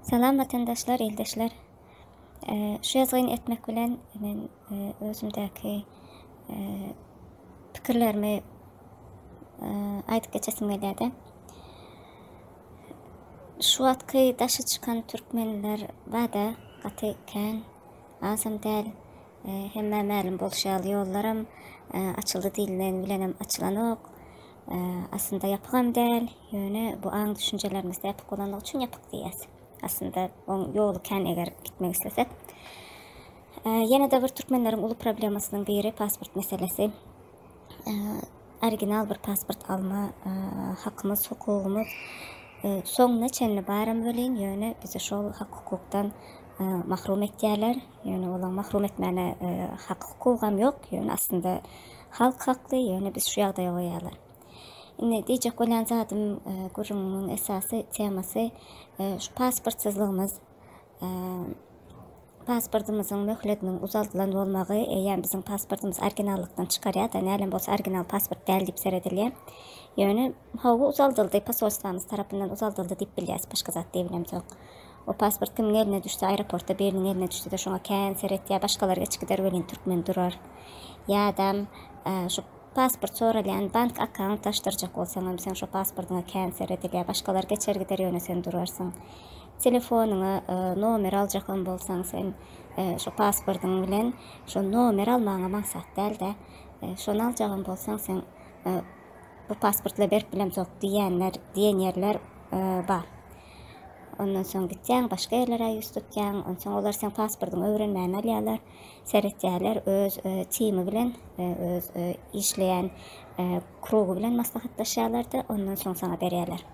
Salam watandaşlar, ildeşler. Şu ýazgyny etmek bilen men özümdäki pikirlerimi aýdyp geçesim gelýärdi. Şu wagtky daşa çykan türkmenler barda gaty kän, azam däl. Hemmä mälim bolşy ýaly ýollaram açyldy diýlen bilenem açylanok. Aslynda ýapygam däl, ýöne bu aň düşünjelerimizde ýapyk bolanlygy üçin ýapyk diýýäs. Aslynda oň ýoly kän eger gitmek islesek. Ýene-de bir türkmenleriň uly problemasynyň biri pasport meselesi. Original bir pasport alma hakymyz, hukugymyz soňuna çenli baram welin, ýöne bizi şol hak-hukukdan mahrum etýärler. Ýöne olaň mahrum etmäne hak-hukugam ýok, ýöne aslynda halk hakly, ýöne biz şu ýagdaýa goýýarlar. Indi diýjek bolýan zadym, gürrüňiň esasy temasy şu pasportsyzlygymyz, pasportymyzyň möhletiniň uzaldylan bolmagy eýýäm biziň pasportymyzy originallykdan çykarýar-da, nälem bolsa original pasport däl diýip seredilýär. Ýöne hawa uzaldyldy, posolstwamyz tarapyndan uzaldyldy diýip bilýäs, başga zat diýebilemzok. O pasport kimiň eline düşse aeroportda biriniň eline düşsede şoňa kän seretýär başgalar geçip gider welin türkmen durar. Ýadam şu pasport soralýan bank akkaunt açdyrjak bolsaňam seň şo pasportyňa kän seredilýär başgalar geçer gider ýöne sen durarsyň. Telefonyňa nomer aljakam bolsaň sen şo pasportyň bilen şo nomer almagyňa maksat dälde şony aljagam bolsaň sen bu pasportla berip bilemzok diýýänler diýen ýerler bar. Ondan soň gitýäň, başga ýerlere ýüz tutýaň. Onsoň olar seň pasportyňy öwrenmäni alýarlar, seretýärler, öz timi bilen, öz işleýän krugy bilen maslahatlaşýarlar-da, ondan soň saňa berýärler.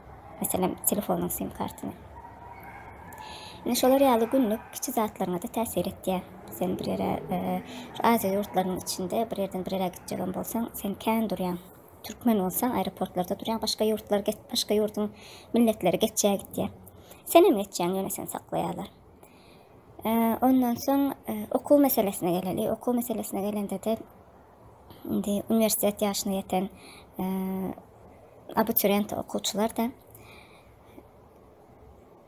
Meselem, telefonyň sim kartyny. Indi şolar ýaly günlük kiçi zatlaryňa-da täsir etýär. Sen bir ýere, şu Aziýa ýurtlarynyň içinde bir ýerden bir ýere gitjegem bolsaň, sen kän durýaň. Türkmen bolsaň aeroportlarda durýaň başga ýurtlar başga ýurduň milletleri geçýär gitýär. Senem geçýäň ýöne seni saklaýarlar. Ondan soň okuw meselesine geleli. Okuw meselesine gelende-de indi uniwersitet ýaşyna ýeten abiturient okuwçylar-da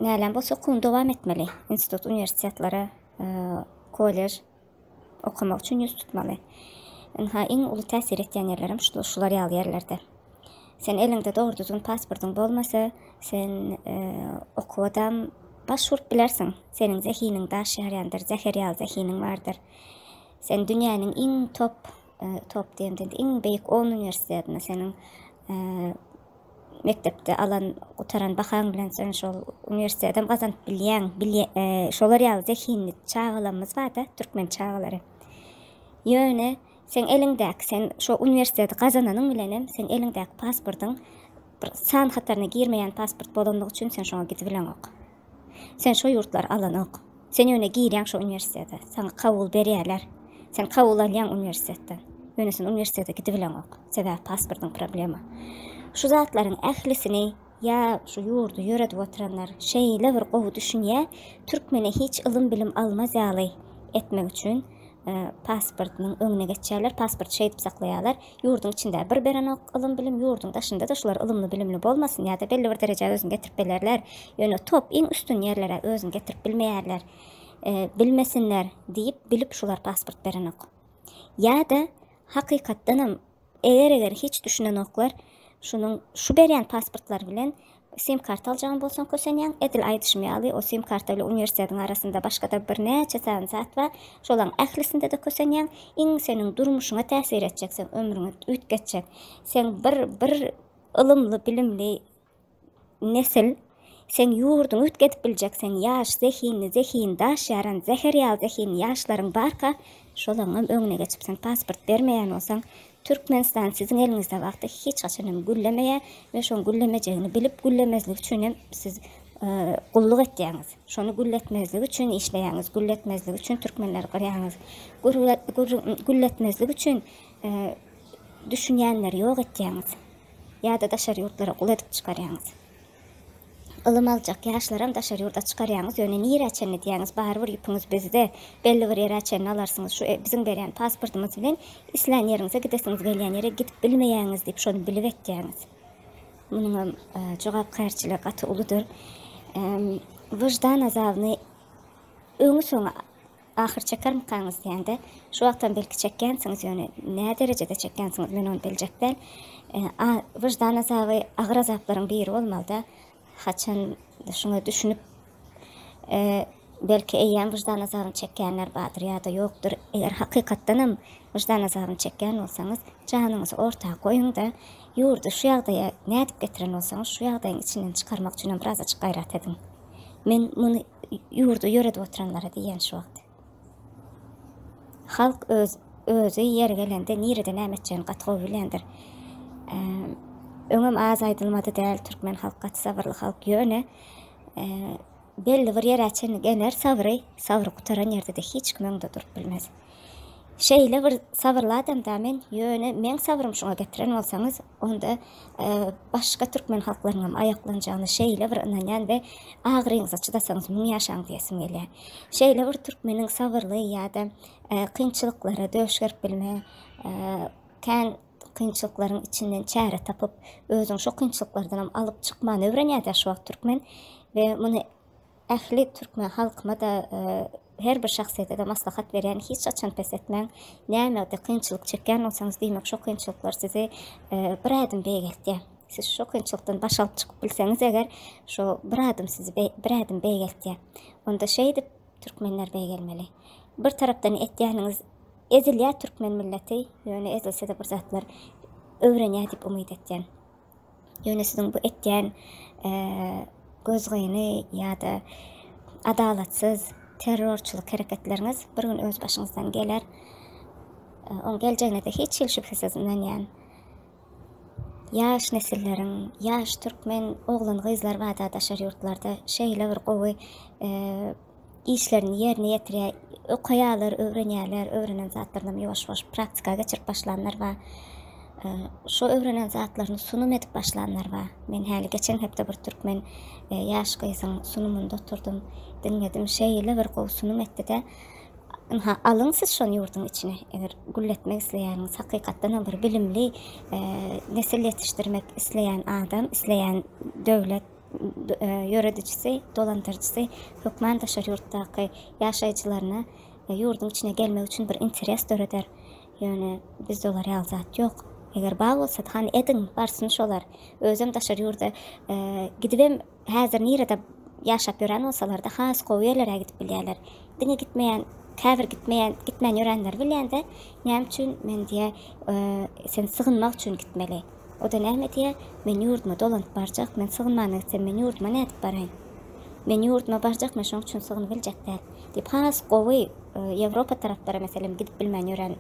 nälem bolsa okuwyny dowam etmeli. Institut, uniwersitetlere, kollež Okamak üçin ýüz tutmaly. Ynha, iň uly täsir etýän ýerlerem şular ýaly ýerlerde. Sen eliňde dogry düzgün pasportyň bolmasa, sen okuwadam baş urup bilersiň. Seniň zehiniň daş ýarýandyr, zäher ýaly zehiniň bardyr. Sen dünýäniň iň top, top diýemde iň beýik on uniwersitetine seniň Mekdepde alan, gutaran bahaň bilen sen şol uniwersitetem gazanyp bilýäň. Bilýä, şolar ýaly zehinli çagalarymyz bar-da, türkmen çagalary. Ýöne seň eliňdäki, sen şo uniwersiteti gazananyň bilenem seň eliňdäki pasportyň bir san hataryna girmeýän pasport bolanlygy üçin sen şoňa gidibileňok. Sen şo ýurtlary alanok. Sen ýöne girýäň şo uniwersitete. Saňa kabul berýärler. Sen kabul alýaň uniwersitetden. Ýöne sen uniwersitete gidibileňok. Sebäbi pasportyň problema. Şu zatlaryň ählisini ýa şu ýurdy ýöredip oturanlar şeýle bir gowy düşünýär, türkmene hiç ylym-bilim almaz ýaly etmek üçin pasportynyň öňüne geçýärler, pasporty şeýdip saklaýarlar. Ýurduň içinde bir berenok ylym-bilim, ýurduň daşynda-da şular ylymly-bilimli bolmasyn ýa-da belli bir derejä özüni getirip bilerler. Ýöne top iň üstün ýerlere özüni getirip bilmeýärler. Bilmesinler diýip bilip şular pasport berenok. Ýa-da hakykatdanam Eger-eger hiç düşünenoklar, şunuň şu berýän pasportlary bilen sim karta aljagam bolsaň kösenýäň, edil aýdyşym ýaly o sim karta bilen uniwersitetiň arasynda başgada birnäçe sany zat bar, şolaň ählisinde-de kösenýäň, iň seniň durmuşyňa täsir etjek, seň ömrüňi üýtgetjek, seň bir bir ylymly bilimli Nesil, seň ýurduňy üýtgedip biljek seň ýaş, zehinli, zehin daş ýaran, zäher ýaly zehinli ýaşlaryň barka, şolaňam öňüne geçip sen pasport bermeýän bolsaň, Türkmenistan siziň eliňizde wagty hiç haçan hem güllemeýär we şoň güllemejegini bilip güllemezlik üçin hem siz gulluk etýäňiz. Şony gülletmezlik üçin işleýäňiz, gülletmezlik üçin türkmenleri gyrýaňyz. Gülletmezlik üçin düşünýänleri ýok etýäňiz. Ýa-da daşary ýurtlara gul edip çykarýaňyz. Ylym aljak ýaşlaram daşary ýurda çykarýaňyz, ýöne nirä çenli diýýäňiz, barybir ýüpüňiz bizde, belli bir ýere çenli alarsyňyz, şu biziň berýän pasportymyz bilen islän ýeriňize gidesiňiz gelýän ýere gidip bilmeýäňiz diýip şony bilip etýäňiz. Munuňam jogapkärçiligi gaty uludyr. Wyždan azabyny öňi-soňy ahyr çekermikaňyz diýende, şu wagtam belki çekýänsiňiz, ýöne nä derejede çekýänsiňiz men ony biljek däl. Wyždan azaby agyr azaplaryň biri bolmalyda. Haçan şuňa düşünip, belki eýýäm wyždan azabyny çekýänler bardyr ýa-da ýokdur. Eger hakykatdanam wyždan azabyny çekýän bolsaňyz, janyňyzy orta goýuň-da, ýurdy şu ýagdaýa nädip getiren bolsaňyz, şu ýagdaýyň içinden çykarmak üçinem birazajyk gaýrat ediň. Men muny ýurdy ýöredip oturanlara diýýän şu wagt. Halk öz özi ýeri gelende nirede näme etjegini gaty gowy bilýändir. Öňem az aýdylmady däl türkmen halk gaty sabyrly halk ýöne belli bir ýere çenli geler sabry, sabry gutaran ýerde-de hiç kim öňde durup bilmez. Şeýle bir sabyrly adam-da men, ýöne meň sabrym şuňa getiren bolsaňyz, onda başga türkmen halklarynyňam aýaklanjagyna şeýle bir ynanýan we agyryňyza çydasaňyz müň ýaşaň diýesim gelýär. Şeýle bir türkmeniň sabyrly ýa-da kynçylyklara döş gerip bilme, kän kynçylyklaryň içinden çäre tapyp, özüň şo kynçylyklardanam alyp çykmany öwrenýär-dä şu wagt türkmen we muny Ähli türkmen halkyma-da, her bir şahsyýete-de maslahat berýän, hiç haçan pes etmäň. Nämede kynçylyk çekýän bolsaňyz, diýmek şo kynçylyklar sizi bir ädim beýgeltýär. Siz şo kynçylykdan baş alyp çykyp bilseňiz eger, şo bir ädim sizi bir ädim beýgeltýär. Onda şeýdip türkmenler beýgelmeli. Bir tarapdan etýäniňiz ezilýär türkmen milleti, ýöne ezilse-de bir zatlar öwrenýär diýip umyt etýän. Ýöne siziň bu etýän gözgyny ýa-da adalatsyz terrorçylyk hereketleriňiz bir gün öz başyňyzdan geler. Oň geljegine-de hiç hili şübhesiz ynanýan. Ýaş nesilleriň, ýaş türkmen oglan-gyzlar barda daşary ýurtlarda şeýle bir gowy işlerini ýerine ýetirýär. Okaýarlar, öwrenýärler, öwrenen zatlarynam ýuwaş-ýuwaş praktika geçirip başlanlar bar. Şo öwrenen zatlaryny sunum edip başlanlar bar. Men häli geçen hepde bir türkmen ýaş gyzyň sunumynda oturdym, diňledim. Şeýle bir gowy sunum etdi-de, ynha, alyň siz şony ýurduň içine, eger gülletmek isleýäniňiz, hakykatdanam bir bilimli nesil ýetişdirmek isleýän adam, isleýän döwlet, ýöredijisi, dolandyryjysy hökman daşary ýurtdaky ýaşaýjylaryna ýurduň içine gelmek üçin bir interes döreder. Ýöne bizde olar ýaly zat ýok. Eger bar bolsady, hany ediň, barsyn şolar. Özem daşary ýurda gidibem häzir nirede ýaşap ýören bolsalar-da has gowy ýerlere gidip bilýärler. Diňe gitmeýän, käbir gitmeýän, gitmän ýörenleri bilýän-de, näme üçin men diýýär, sen sygynmak üçin gitmeli. O-da näme diýýär, Men ýurduma dolanyp barjak, men sygynmana gitsem, men ýurduma nädip baraýyn? Men ýurduma barjak, men şoň üçin sygynyp biljek däl. Diýip, has gowy Ýewropa taraplara, meselem, gidip bilmän ýören,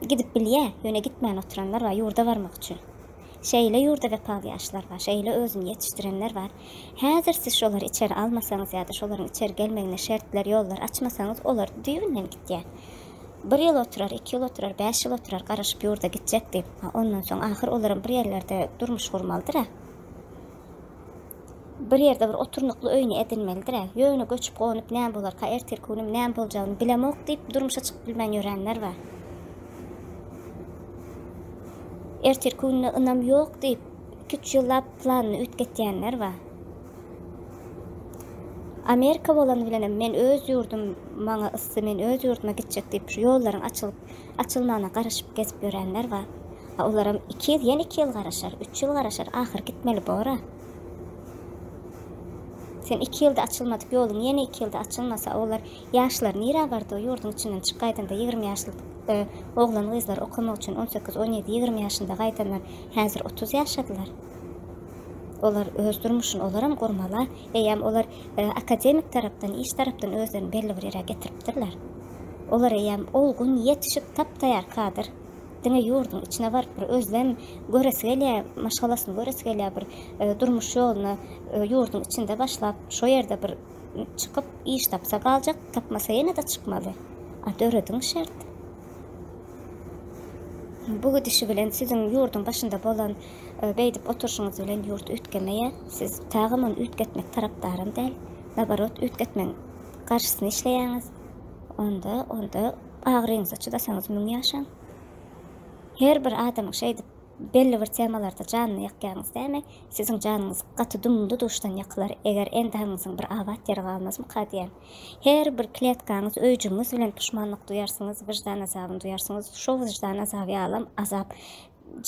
gidip bilýär, ýöne gitmän oturanlar bar, ýurda barmak üçin. Şeýle ýurda wepaly ýaşlar bar, şeýle özüni ýetişdirenler bar. Häzir siz şolary içeri almasaňyz ýa-da şolaryň içeri gelmegine şertler, ýollar açmasaňyz, olar düýbünden gidýär. Bir ýyl oturar, iki ýyl oturar, bäş ýyl oturar, garaşyp ýurda gitjek diýip. A ondan soň ahyr olaram bir ýerlerde durmuş gurmalydyr-a. Bir ýerde bir oturnukly öýüni edinmelidir-ä. Ýöne göçüp-gonup näme bolarka, ertirki günüm näme boljagyny bilemok diýip, durmuşa çykyp bilmän ýörenler bar. Ertirki gününe ynam ýok diýip, iki-üç ýyllap planyny üýtgetýänler bar. Amerika bolany bilenem men öz ýurdum maňa yssy men öz ýurduma gitjek diýip şu ýollaryň açylyp açylmagyna garaşyp gezip ýörenler bar. A olaram iki ýyl ýene iki ýyl garaşar, üç ýyl garaşar ahyr gitmeli bora. Sen iki ýylda açylmadyk ýoluň ýene iki ýylda açylmasa olar ýaşlar nirä bardy o ýurduň içinden çyk gaýdanda 20 ýaşly oglan gyzlar okamak üçin 18 17 20 ýaşynda gaýdanlar häzir 30 ýaşadylar. Olar öz durmuşyny olaram gurmaly. Eýýäm olar akademik tarapdan, iş tarapdan özlerini belli bir ýere getiripdirler. Olar eýýäm olgun, ýetişik, tap-taýýar kadr. Diňe ýurduň içine baryp bir özlem göresi gelýär, maşgalasyny göresi gelýär, bir durmuş ýoluna ýurduň içinde başlap, şo ýerde bir çykyp iş tapsa galjak, tapmasa ýene-de çykmaly. A dörediň şert. Bu gidişi bilen siziň ýurduň başynda bolan beýdip oturşyňyz bilen ýurt üýtgemeýär. Siz tagam ony üýtgetmek tarapdaram däl. Naborot üýtgetmegiň garşysyna işleýäňiz. Onda onda agyryňyza çydasaňyz müň ýaşaň. Her bir adamyň şeýdip. belli bir temalarda janyny ýakýaňyz dämi? Siziň janyňyz gaty dumly-duşdan ýakylar, eger endamyňyzyň bir abat ýeri galmazmyka diýýän. Her bir kletkaňyz, öýjügiňiz bilen puşmanlyk duýarsyňyz, wyždan azabyny duýarsyňyz. Şo wyždan azaby ýalam azap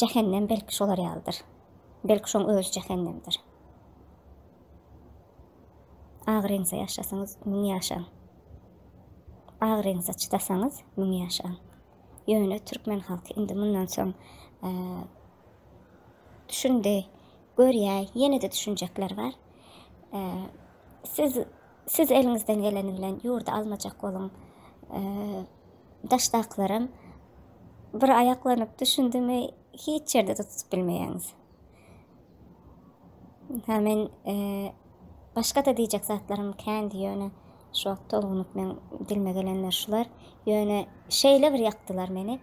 jähennem belki şolar ýalydyr. Belki şoň özi jähennemdir. Agyryňyza ýaşasaňyz müň ýaşaň. Agyryňyza çydasaňyz müň ýaşaň. Ýöne türkmen halky indi mundan soň düşündi, görýär, ýene-de düşünjekler bar. Siz siz eliňizden geleni bilen ýurdy almajak boluň. Daşdakylaram bir aýaklanyp düşündimi hiç ýerde-de tutup bilmeýäňiz. Hä men başga-da diýjek zatlarym kändi ýöne şu wagt tolgunyp meň dilime gelenler şular. Ýöne şeýle bir ýakdylar meni.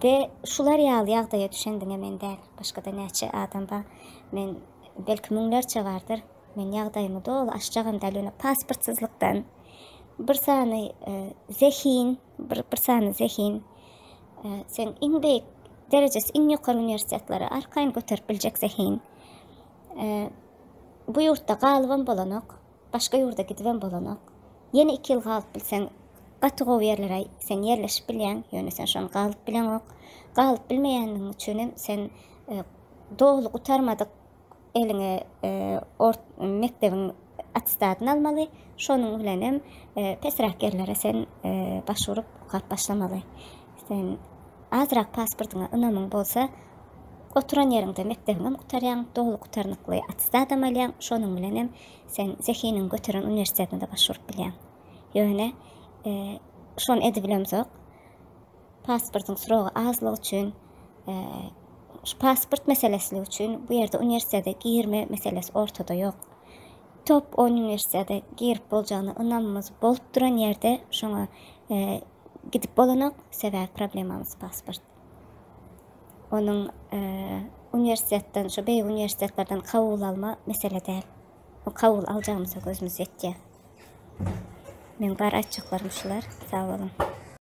We şular ýaly ýagdaýa düşen diňe men däl. Başga-da näçe adam bar. Men belki müňlerçe bardyr. Men ýagdaýymy doly açjagam däl ýöne pasportsyzlykdan bir sany zehin bir, bir sany zehin Sen iň beýik derejesi iň ýokary uniwersitetlere arkaýyn göterip biljek zehin. Bu ýurtda galybam bolanok, başga ýurda gidibem bolanok. Ýene 2 ýyl galyp bilseň, gaty gowy ýerlere sen ýerleşip bilýäň, ýöne sen şony galyp bileňok. Galyp bilmeýänligiň üçin hem sen doly gutarmadyk eliňe ort mekdebiň attestadyny almaly, şonuň bilenem pesräk ýerlere sen baş urup okap başlamaly. Sen azrak pasportyňa ynamyň bolsa, oturan ýeriňde mekdebiňem gutarýaň, doly gutarnykly attestadam alýaň, şonuň bilenem sen zehiniňi göteren uniwersitetine-de baş urup bilýäň. Ýöne şony edibilemzok. Pasportyň srogy azlygy üçin, şu pasport meselesini üçin bu ýerde uniwersitete girme meselesi ortada ýok. Top 10 uniwersitete girip boljagyna ynamymyz bolup duran ýerde şoňa gidip bolanok, sebäbi problemamyz pasport. Onuň uniwersitetden, şu beýik uniwersitetlerden kabul alma mesele däl. O kabul aljagymyza gözümiz ýetýär. Meň bar aýtjaklarym şular. Sag boluň.